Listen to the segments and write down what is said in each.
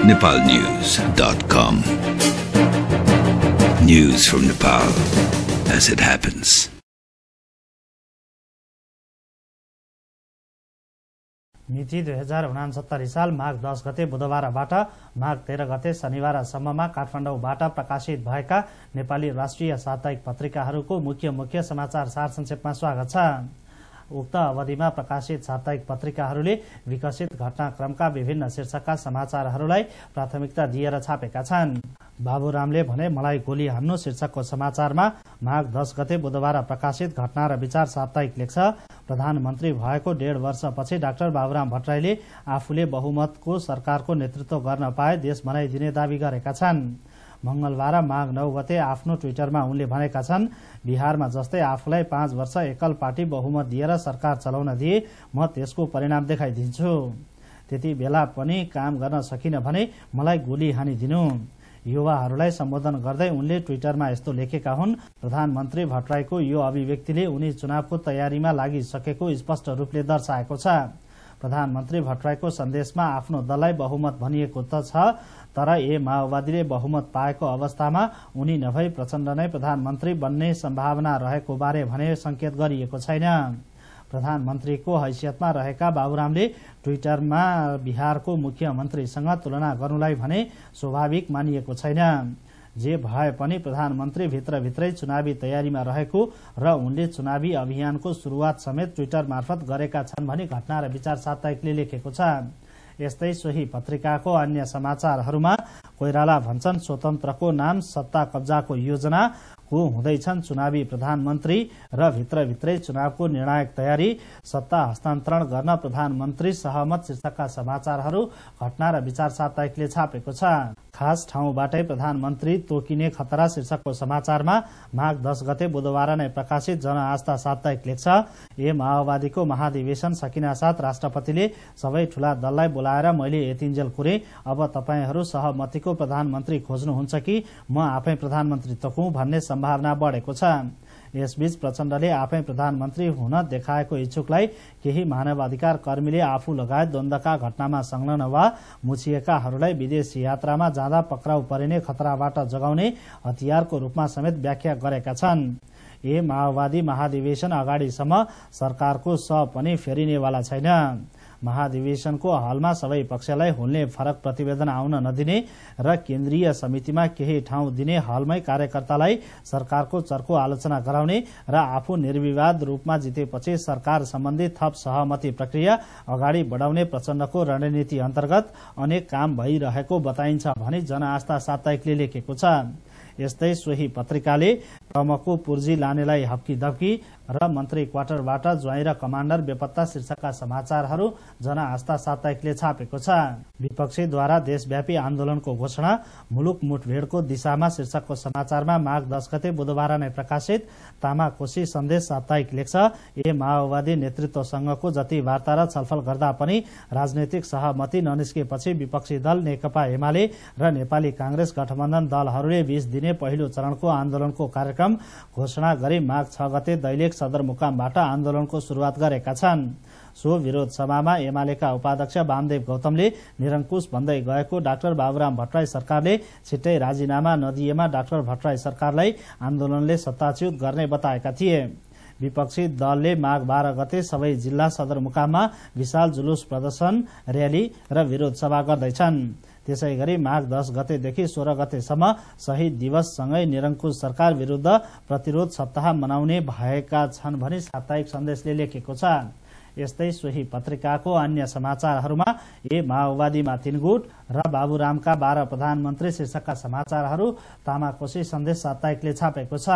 nepalnews.com. News from Nepal as it happens. मिति 2069 साल माघ 10 गते बुधबारबाट माघ 13 गते शनिबारसम्ममा काठमाडौँबाट प्रकाशित भएका नेपाली राष्ट्रिय साप्ताहिक पत्रिकाहरूको मुख्य समाचार सार संक्षेपमा स्वागत छ। उक्त अवधिमा प्रकाशित साप्ताहिक पत्रिकाहरूले विकसित घटनाक्रमका विभिन्न शीर्षकका समाचारहरूलाई प्राथमिकता दिएर छापेका छन्। बाबुरामले भने मलाई गोली हान्नु शीर्षकको समाचारमा माघ 10 गते बुधबार प्रकाशित घटना र विचार साप्ताहिक लेख्छ। प्रधानमन्त्री भएको 1.5 वर्षपछि डाक्टर बाबुराम भट्टराईले आफूले बहुमतको सरकारको नेतृत्व गर्न पाए देश बनाइदिने दावी गरेका छन्। मंगलबार माघ 9 गते आफ्नो ट्विटरमा उनले भनेका छन्, बिहारमा जस्तै आफूलाई 5 वर्ष एकल पार्टी बहुमत दिएर सरकार चलाउन दिए म त्यसको परिणाम देखाइदिन्छु। त्यति बेला पनि काम गर्न सकिन भने मलाई गोली हानिदिनु। युवाहरूलाई सम्बोधन गर्दै उनले ट्विटरमा यस्तो लेखेका हुन्, प्रधानमन्त्री भट्टराईको यो अभिव्यक्तिले उनी चुनावको तयारीमा लागिसकेको स्पष्ट रूपले दर्शाएको छ। प्रधानमन्त्री भट्टराईको सन्देशमा आफ्नो दललाई बहुमत भनिएको त छ, तर माओवादीले बहुमत पाएको अवस्थामा उनी नभई प्रचण्ड नै प्रधानमन्त्री बन्ने सम्भावना रहेको बारे भने संकेत गरिएको छैन। प्रधानमन्त्रीको हैसियतमा रहेका बाबुरामले ट्विटरमा बिहारको मुख्यमन्त्रीसँग तुलना गर्नुलाई भने स्वाभाविक मानिएको छैन। जे भए पनि प्रधानमन्त्री भित्रभित्रै चुनावी तयारीमा रहेको र उनले चुनावी अभियानको सुरुवात समेत ट्विटर मार्फत गरेका छन् भनी घटना र विचार साप्ताहिकले लेखेको छ। यस्तै सोही पत्रिकाको अन्य समाचारहरूमा कोइराला भन्छन् स्वतन्त्रको नाम सत्ता कब्जाको योजना को हुँदैछन् चुनावी प्रधानमन्त्री र भित्रभित्रै चुनावको निर्णायक तयारी, सत्ता हस्तान्तरण गर्न प्रधानमन्त्री सहमत शीर्षकका समाचारहरू घटना र विचार साप्ताहिकले छापेको छ। खास ठाउँबाटै प्रधानमन्त्री तोकिने खतरा शीर्षकको समाचारमा माघ 10 गते बुधबार नै प्रकाशित जनआस्था साप्ताहिक लेख्छ, माओवादीको महाधिवेशन सकिनासाथ राष्ट्रपतिले सबै ठूला दललाई बोलाएर मैले यतिन्जेल कुरे, अब तपाईहरू सहमतिको प्रधानमन्त्री खोज्नुहुन्छ कि म आफै प्रधानमन्त्री तोकौं भन्ने सम्भावना बढेको छ। यसबीच प्रचण्डले आफै प्रधानमन्त्री हुन देखाएको इच्छुकलाई केही मानवाधिकार कर्मीले आफू लगायत द्वन्द्वका घटनामा संलग्न वा मुछिएकाहरूलाई विदेश यात्रामा जाँदा पक्राउ परिने खतराबाट जगाउने हतियारको रूपमा समेत व्याख्या गरेका छन्। माओवादी महाधिवेशन अगाडिसम्म सरकारको स पनि फेरिनेवाला छैन। महाधिवेशनको हलमा सबै पक्षलाई हुने फरक प्रतिवेदन आउन नदिने र केन्द्रीय समितिमा केही ठाउँ दिने, हलमै कार्यकर्तालाई सरकारको चर्को आलोचना गराउने र आफू निर्विवाद रूपमा जितेपछि सरकार सम्बन्धी थप सहमति प्रक्रिया अगाडि बढाउने प्रचण्डको रणनीति अन्तर्गत अनेक काम भइरहेको बताइन्छ भनी जनआस्था साप्ताहिकले लेखेको छ। यस्तै सोही पत्रिकाले क्रमको पुर्जी लानेलाई हप्की र मन्त्री क्वार्टरबाट ज्वाइँ र कमाण्डर बेपत्ता शीर्षकका समाचारहरू जनआस्था साप्ताहिकले छापेको छ। विपक्षीद्वारा देशव्यापी आन्दोलनको घोषणा, मुलुक मुठभेडको दिशामा शीर्षकको समाचारमा माघ 10 गते बुधबार नै प्रकाशित तामाकोशी सन्देश साप्ताहिक लेख्छ, माओवादी नेतृत्वसँगको जति वार्ता र छलफल गर्दा पनि राजनैतिक सहमति ननिस्केपछि विपक्षी दल नेकपा एमाले र नेपाली कांग्रेस गठबन्धन दलहरूले 20 दिने पहिलो चरणको आन्दोलनको कार्यक्रम घोषणा गरी माघ 6 गते दैलेख सदरमुकामबाट आन्दोलनको शुरूआत गरेका छन्। सो विरोध सभामा एमालेका उपाध्यक्ष वामदेव गौतमले निरंकुश भन्दै गएको डाक्टर बाबुराम भट्टराई सरकारले छिट्टै राजीनामा नदिएमा डाक्टर भट्टराई सरकारलाई आन्दोलनले सत्ताच्युत गर्ने बताएका थिए। विपक्षी दलले माघ 12 गते सबै जिल्ला सदरमुकाममा विशाल जुलुस प्रदर्शन, र्याली र विरोध सभा गर्दैछन्। त्यसैगरी माघ 10 गतेदेखि 16 गतेसम्म शहीद दिवससँगै निरंकुश सरकार विरूद्ध प्रतिरोध सप्ताह मनाउने भएका छन् भनी साप्ताहिक सन्देशले लेखेको छ। यस्तै सोही पत्रिकाको अन्य समाचारहरूमा माओवादीमा 3 गुट र बाबुरामका 12 प्रधानमन्त्री शीर्षकका समाचारहरू तामाकोशी सन्देश साप्ताहिकले छापेको छ।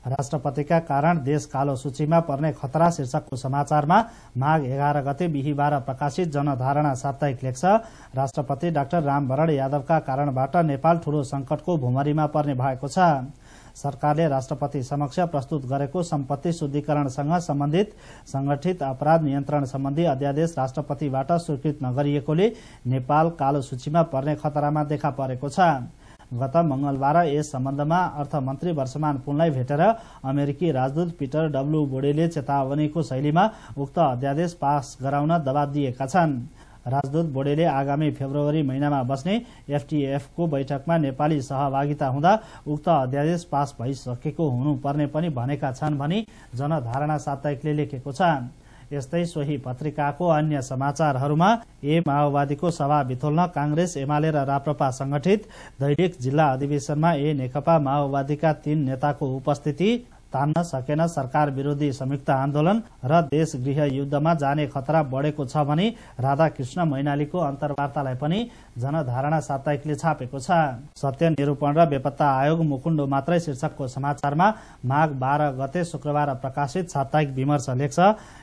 राष्ट्रपतिका कारण देश कालो सूचीमा पर्ने खतरा शीर्षकको समाचारमा माघ 11 गते बिहीबार प्रकाशित जनधारणा साप्ताहिक लेख्छ, राष्ट्रपति डाक्टर रामवरण यादवका कारणबाट नेपाल ठूलो संकटको भुमरीमा पर्ने भएको छ। सरकारले राष्ट्रपति समक्ष प्रस्तुत गरेको सम्पत्ति शुद्धिकरणसँग सम्बन्धित संगठित अपराध नियन्त्रण सम्बन्धी अध्यादेश राष्ट्रपतिबाट स्वीकृत नगरिएकोले नेपाल कालो सूचीमा पर्ने खतरामा देखा परेको छ। गत मंगलबार यस सम्बन्धमा अर्थमन्त्री वर्षमान पुनलाई भेटेर अमेरिकी राजदूत पीटर डब्ल्यू बोडेले चेतावनीको शैलीमा उक्त अध्यादेश पास गराउन दबाब दिएका छन्। राजदूत बोडेले आगामी फेब्रुअरी महिनामा बस्ने एफटीएफको बैठकमा नेपाली सहभागिता हुँदा उक्त अध्यादेश पास भइसकेको हुनुपर्ने पनि भनेका छन् भनी जनधारणा साप्ताहिकले लेखेको छ। यस्तै सोही पत्रिकाको अन्य समाचारहरूमा माओवादीको सभा बिथोल्न कांग्रेस, एमाले र राप्रपा संगठित दैलेख जिल्ला अधिवेशनमा नेकपा माओवादीका 3 नेताको उपस्थिति, तान्न सकेन सरकार विरोधी संयुक्त आन्दोलन र देश गृह युद्धमा जाने खतरा बढेको छ भनी राधाकृष्ण मैनालीको अन्तर्वार्तालाई पनि जनधारणा साप्ताहिकले छापेको छ। सत्य निरूपण र बेपत्ता आयोग मुकुण्डो मात्रै शीर्षकको समाचारमा माघ 12 गते शुक्रबार प्रकाशित साप्ताहिक विमर्श लेख्छ,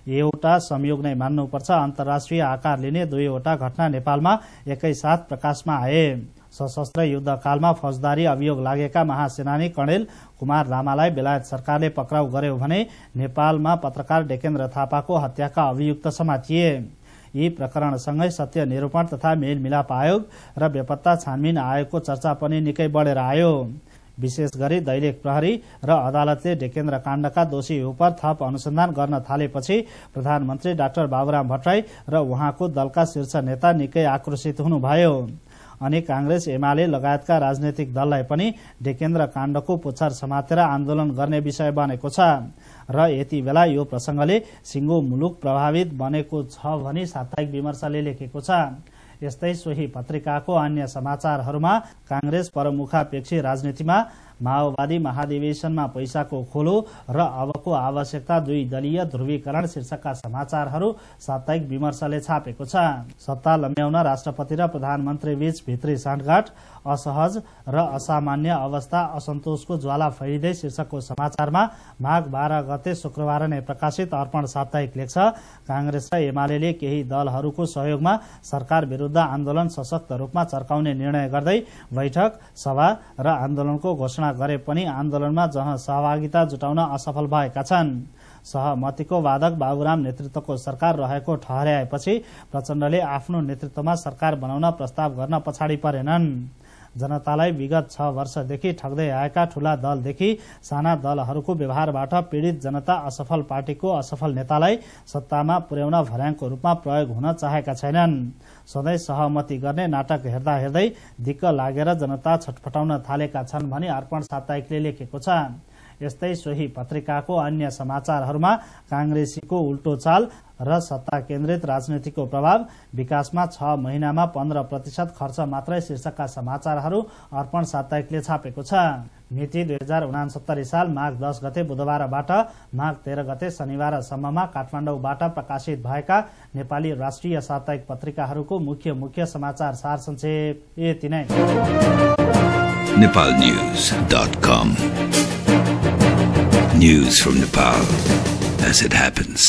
एउटा संयोग नै मान्नुपर्छ। अन्तर्राष्ट्रिय आकार लिने 2वटा घटना नेपालमा एकैसाथ प्रकाशमा आए। सशस्त्र युद्धकालमा फौजदारी अभियोग लागेका महासेनानी कर्णेल कुमार लामालाई बेलायत सरकारले पक्राउ गर्यो भने नेपालमा पत्रकार डेकेन्द्र थापाको हत्याका अभियुक्त समातिए। यी प्रकरणसँगै सत्य निरूपण तथा मेलमिलाप आयोग र बेपत्ता छानबिन आयोगको चर्चा पनि निकै बढेर आयो। विशेष गरी दैलेख प्रहरी र अदालतले डेकेन्द्र काण्डका दोषी उप थप अनुसन्धान गर्न थालेपछि प्रधानमन्त्री डाक्टर बाबुराम भट्टराई र उहाँको दलका शीर्ष नेता निकै आक्रोशित हुनुभयो। अनि कांग्रेस, एमाले लगायतका राजनैतिक दललाई पनि डेकेन्द्र काण्डको पुच्छर समातेर आन्दोलन गर्ने विषय बनेको छ र यति बेला यो प्रसंगले सिंगो मुलुक प्रभावित बनेको छ भनी साप्ताहिक विमर्शले लेखेको छ। यस्तै सोही पत्रिकाको अन्य समाचारहरूमा कांग्रेस प्रमुखापेक्षी राजनीतिमा माओवादी महाधिवेशनमा पैसाको खोलो र अबको आवश्यकता 2 दलीय ध्रुवीकरण शीर्षकका समाचारहरू साप्ताहिक विमर्शले छापेको छ। सत्ता लम्ब्याउन राष्ट्रपति र प्रधानमन्त्री बीच भित्री साँठगाँठ, असहज र असामान्य अवस्था, असन्तोषको ज्वाला फैलिँदै शीर्षकको समाचारमा माघ 12 गते शुक्रबार नै प्रकाशित अर्पण साप्ताहिक लेख्छ, कांग्रेस र एमाले केही दलहरूको सहयोगमा सरकार विरुद्ध आन्दोलन सशक्त रूपमा चर्काउने निर्णय गर्दै बैठक, सभा र आन्दोलनको घोषणा गरे पनि आन्दोलनमा सहभागिता जुटाउन असफल भएका छन्। सहमतिको वादक बाबुराम नेतृत्वको सरकार रहेको ठहर्याएपछि प्रचण्डले आफ्नो नेतृत्वमा सरकार बनाउन प्रस्ताव गर्न पछाडि परेनन्। जनतालाई विगत 6 वर्षदेखि ठग्दै आएका ठूला दलदेखि साना दलहरूको व्यवहारबाट पीड़ित जनता असफल पार्टीको असफल नेतालाई सत्तामा पुर्याउन भर्याङको रूपमा प्रयोग हुन चाहेका छैनन्। सधैँ सहमति गर्ने नाटक हेर्दा हेर्दै दिक्क लागेर जनता छटपटाउन थालेका छन् भनी अर्पण साप्ताहिकले लेखेको छ। यस्तै सोही पत्रिकाको अन्य समाचारहरूमा कांग्रेसीको उल्टो चाल र सत्ता केन्द्रित राजनीतिको प्रभाव, विकासमा 6 महिनामा 15% खर्च मात्रै शीर्षकका समाचारहरू अर्पण साप्ताहिकले छापेको छ। मिति 2069 साल माघ 10 गते बुधबारबाट माघ 13 गते शनिबारसम्ममा काठमाडौँबाट प्रकाशित भएका नेपाली राष्ट्रिय साप्ताहिक पत्रिकाहरूको मुख्य समाचार सार संक्षेप यति नै। nepalnews.com News from Nepal as it happens.